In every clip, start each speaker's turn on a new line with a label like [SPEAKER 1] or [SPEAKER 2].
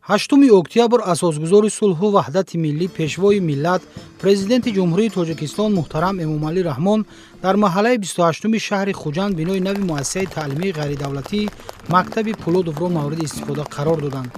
[SPEAKER 1] 8 октябр асосгузори сулҳу ваҳдати миллӣ, пешвои миллат, президенти Ҷумҳурии Тоҷикистон муҳтарам Эмомалӣ Раҳмон дар маҳаллаи 28-уми шаҳри Хуҷанд бинои нави муассисаи таълимии ғайридавлатии мактаби Пулодовро мавриди истифода қарор доданд.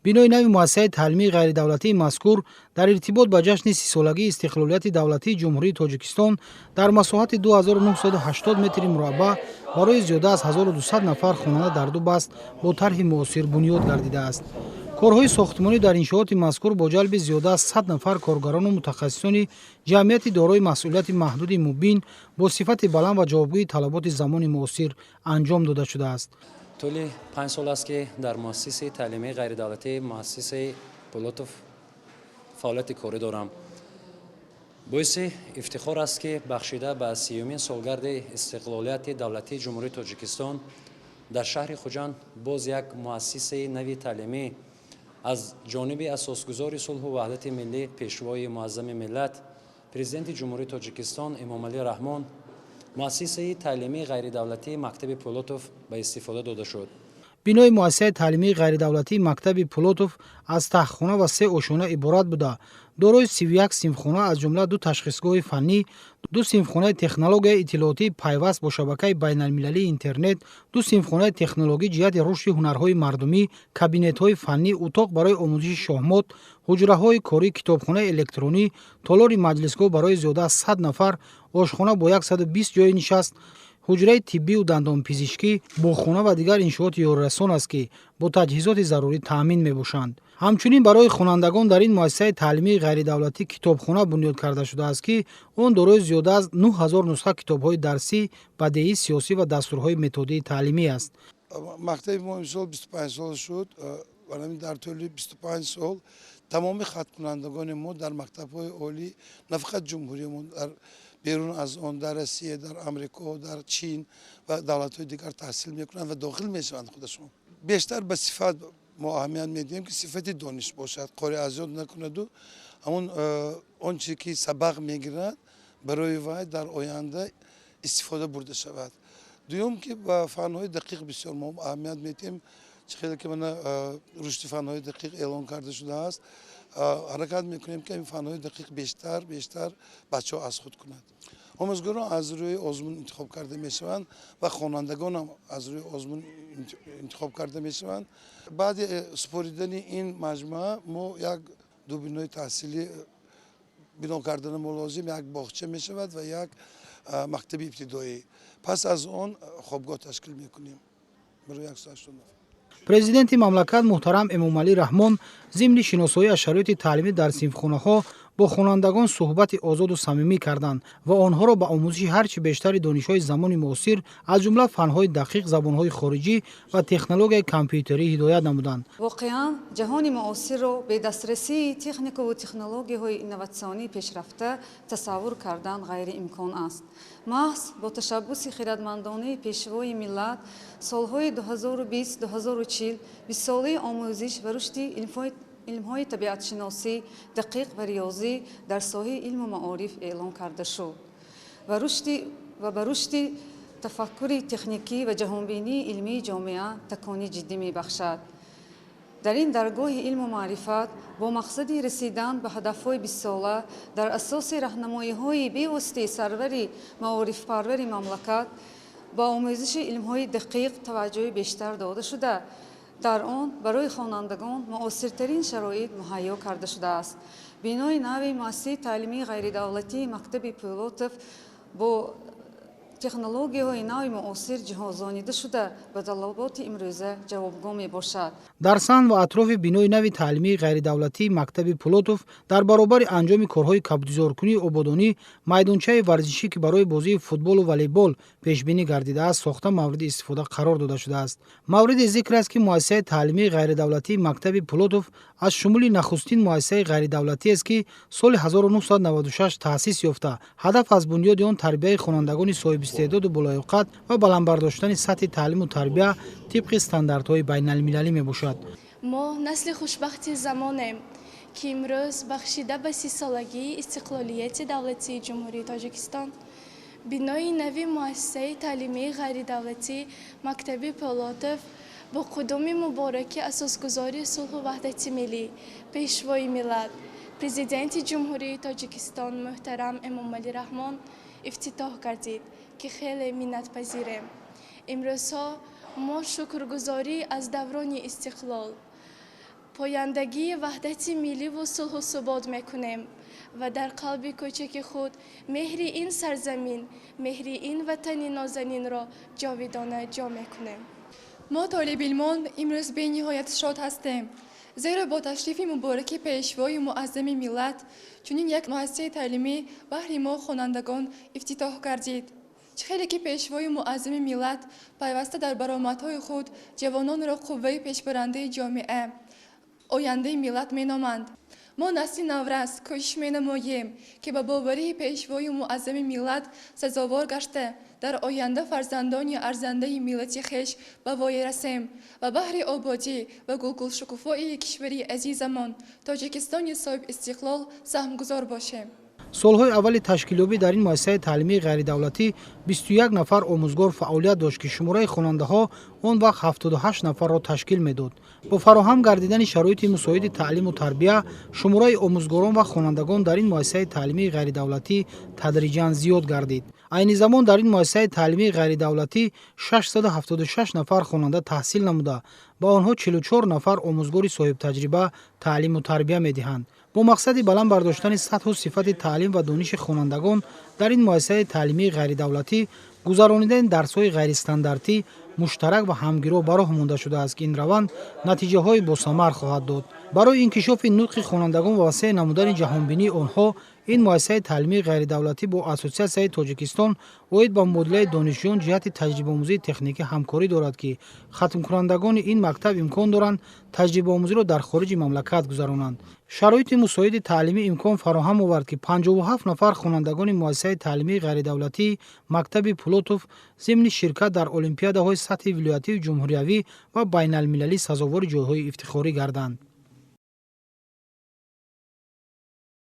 [SPEAKER 1] Бинои нави муассисаи таълимии ғайридавлатии мазкур дар иртибот ба ҷашни 30-солагии истиқлолияти давлатии Ҷумҳурии Тоҷикистон дар масоҳати 2980 метри мураббаъ барои зиёда аз 1200 нафар хонанда дар ду баст бо тарҳи муосир бунёд гардидааст. Корҳои сохтмонӣ дар иншооти мазкур бо ҷалби зиёда аз 100 нафар коргарону мутахассисони ҷамъияти дорои масъулияти маҳдуди Мубин бо сифати баланд ва ҷавобгӯи талаботи замони муосир анҷом дода шудааст.
[SPEAKER 2] Тӯли 5 сол аст, ки дар муассисаи таълимии ғайридавлатии муассисаи Пулотов фаъолияти корӣ дорам. Боиси ифтихор аст, ки бахшида ба 30-юмин солгарди истиқлолияти давлатии Ҷумҳурии Тоҷикистон дар шаҳри Хуҷанд боз як муассисаи нави таълимӣ аз ҷониби асосгузори сулҳу ваҳдати миллӣ, пешвои муаззами миллат, президенти Ҷумҳурии Тоҷикистон Эмомалӣ Раҳмон муассисаи таълимии ғайридавлатии мактаби Пулотов ба истифода дода шуд.
[SPEAKER 1] Бинои муассисаи таълимии ғайридавлатии мактаби Пулотов аз таҳхона ва се ошёна иборат буда, дорои 31 синфхона, аз ҷумла ду ташхисгоҳи фаннӣ, ду синфхонаи технологияи иттилоотии пайваст бо шабакаи байналмилалии интернет, ду синфхонаи технологӣ ҷиҳати рушди ҳунарҳои мардумӣ, кабинетҳои фаннӣ, утоқ барои омӯзиши шоҳмот, ҳуҷраҳои корӣ, китобхонаи электронӣ, толори маҷлисгоҳ барои зиёда аз 100 нафар, ошхона бо 120 ҷойи нишаст, ҳуҷраи тиббию дандонпизишкӣ, боғхона ва дигар иншооти ёрирасон аст, ки бо таҷҳизоти зарурӣ таъмин мебошанд. Ҳамчунин барои хонандагон дар ин муассисаи таълимии ғайридавлатӣ китобхона бунёд карда шудааст, ки он дорои зиёда аз 9000 нусха китобҳои дарсӣ, бадеӣ, сиёсӣ ва дастурҳои методии таълимӣ аст.
[SPEAKER 3] Мактаби мо имсол 25 сол шуд. Барои дар тӯли 25 сол тамоми хаткунандагони мо дар мактабҳои олӣ, на фақат ҷумҳуриямон, дар берун аз он, дар Россия, дар Амрико, дар Чин ва давлатҳои дигар таҳсил мекунанд ва дохил мешаванд худашон. Бештар ба сифат мо аҳамият медиҳем, ки сифати дониш бошад, қори азёд накунаду ҳамон он чизе ки сабақ мегирад, барои вай дар оянда истифода бурда шавад. Дуюм, ки ба фанҳои дақиқ бисёр мо аҳамият медиҳем. Чӣ хеле ки мана рушди фанҳои дақиқ эълон карда шудааст, ҳаракат мекунем, ки ин фанҳои дақиқ бештар бештар бачаҳо аз худ кунад. Омӯзгорон аз рӯи озмун интихоб карда мешаванд ва хонандагонам аз рӯи озмун интихоб карда мешаванд. Баъди супоридани ин маҷмӯа мо як ду бинои таҳсилӣ бино кардани мо лозим, як боғча мешавад ва як Мактаби ибтидоӣ. Пас аз он хобгоҳ ташкил мекунем барои 180 нафар.
[SPEAKER 1] Президенти мамлакат муҳтарам Эмомалӣ Раҳмон зимни шиносоӣ аз шароити таълимӣ дар синфхонаҳо бо хонандагон суҳбати озоду самимӣ карданд ва онҳоро ба омӯзиши ҳар чӣ бештари донишҳои замони муосир, аз ҷумла фанҳои дақиқ, забонҳои хориҷӣ ва технологияи компютерӣ ҳидоят намуданд.
[SPEAKER 4] Воқеан, ҷаҳони муосирро бе дастрасии техникаву технологияҳои инноватсионии пешрафта тасаввур кардан ғайриимкон аст. Маҳз бо ташаббуси хирадмандонаи Пешвои миллат солҳои 2020-2040 бистсолаи омӯзиш ва рушди илмҳои табиатшиносӣ, дақиқ ва риёзӣ дар соҳаи илму маориф эълон карда шуд ва ба рушди тафаккури техникӣ ва ҷаҳонбинии илмии ҷомеа такони ҷиддӣ мебахшад. Дар ин даргоҳи илму маърифат бо мақсади расидан ба ҳадафҳои бистсола дар асоси раҳнамоиҳои бевоситаи сарвари маорифпарвари мамлакат ба омӯзиши илмҳои дақиқ таваҷҷӯҳи бештар дода шуда, дар он барои хонандагон муосиртарин шароит муҳайё карда шудааст. Бинои нави муассисаи таълимии ғайридавлатии мактаби Пӯлотов бо технологияҳои нави муосир ҷиҳозонида шуда, ба талаботи имрӯза ҷавобгӯ мебошад.
[SPEAKER 1] Дар саҳн ва атрофи бинои нави таълимии ғайридавлатии мактаби Пулотов дар баробари анҷоми корҳои кабудизоркунии ободонӣ, майдончаи варзишӣ, ки барои бозии футболу волейбол пешбинӣ гардидааст, сохта мавриди истифода қарор дода шудааст. Мавриди зикр аст, ки муассисаи таълимии ғайридавлатии мактаби Пулотов аз шумули нахустин муассисаи ғайридавлатиест, ки соли 1996 таъсис ёфта, ҳадаф аз бунёди он тарбияи хонандагони соҳибистеъдоду болаёқат ва баланд бардоштани сатҳи таълиму тарбия тибқи стандартҳои байналмилалӣ мебошад.
[SPEAKER 5] Мо насли хушбахти замонем, ки имрӯз бахшида ба 30-солагии истиқлолияти давлатии Ҷумҳурии Тоҷикистон бинои нави муассисаи таълимии ғайридавлатӣ мактаби Пӯлотов бо қудуми мубораки Асосгузори сулҳу ваҳдати миллӣ, Пешвои миллат, Президенти Ҷумҳурии Тоҷикистон муҳтарам Эмомалӣ Раҳмон ифтитоҳ гардид, ки хеле миннатпазирем. Имрӯзҳо мо шукргузорӣ аз даврони истиқлол, пояндагии ваҳдати милливу сулҳу субот мекунем ва дар қалби кӯчаки худ меҳри ин сарзамин, меҳри ин ватани нозанинро ҷовидона ҷо мекунем.
[SPEAKER 6] Мо, толибилмон, имрӯз бениҳоят шод ҳастем, зеро бо ташрифи мубораки Пешвои муаззами миллат чунин як муассисаи таълимӣ баҳри мо, хонандагон, ифтитоҳ гардид. Чӣ хеле ки Пешвои муаззами миллат пайваста дар баромадҳои худ ҷавононро қувваи пешбарандаи ҷомеа, ояндаи миллат меноманд, мо, насли наврас, кӯшиш менамоем, ки ба боварии Пешвои муаззами миллат сазовор гашта, дар оянда фарзандони арзандаи миллати хеш ба воя расем ва баҳри ободӣ ва гулгулшукуфоии кишвари азизамон Тоҷикистони соҳибистиқлол саҳмгузор бошем.
[SPEAKER 1] Солҳои аввали ташкилёбӣ дар ин муассисаи таълимии ғайридавлатӣ 21 нафар омӯзгор фаъолият дошт, ки шумораи хонандаҳо он вақт 78 нафарро ташкил медод. Бо фароҳам гардидани шароити мусоиди таълиму тарбия, шумораи омӯзгорон ва хонандагон дар ин муассисаи таълимии ғайридавлатӣ тадриҷан зиёд гардид. Айни замон дар ин муассисаи таълимии ғайридавлатӣ 676 нафар хонанда таҳсил намуда, ба онҳо 44 нафар омӯзгори соҳибтаҷриба таълиму тарбия медиҳанд. Бо мақсади баланд бардоштани сатҳу сифати таълим ва дониши хонандагон дар ин муассисаи таълимии ғайридавлатӣ гузаронидани дарсҳои ғайристандартӣ, муштарак ва ҳамгиро ба роҳ монда шудааст, ки ин раванд натиҷаҳои босамар хоҳад дод. Барои инкишофи нутқи хонандагон ва васеъ намудани ҷаҳонбинии онҳо ин муассисаи таълимии ғайридавлатӣ бо Ассотсиатсияи Тоҷикистон оид ба мубодилаи донишҷӯён ҷиҳати таҷрибаомӯзии техникӣ ҳамкорӣ дорад, ки хатмкунандагони ин мактаб имкон доранд таҷрибаомӯзиро дар хориҷи мамлакат гузаронанд. Шароити мусоиди таълимӣ имкон фароҳам овард, ки 57 нафар хонандагони муассисаи таълимии ғайридавлатии мактаби Пулотов зимни ширкат дар олимпиадаҳои сатҳи вилоятию ҷумҳуриявӣ ва байналмилалӣ сазовори ҷойҳои ифтихорӣ гарданд.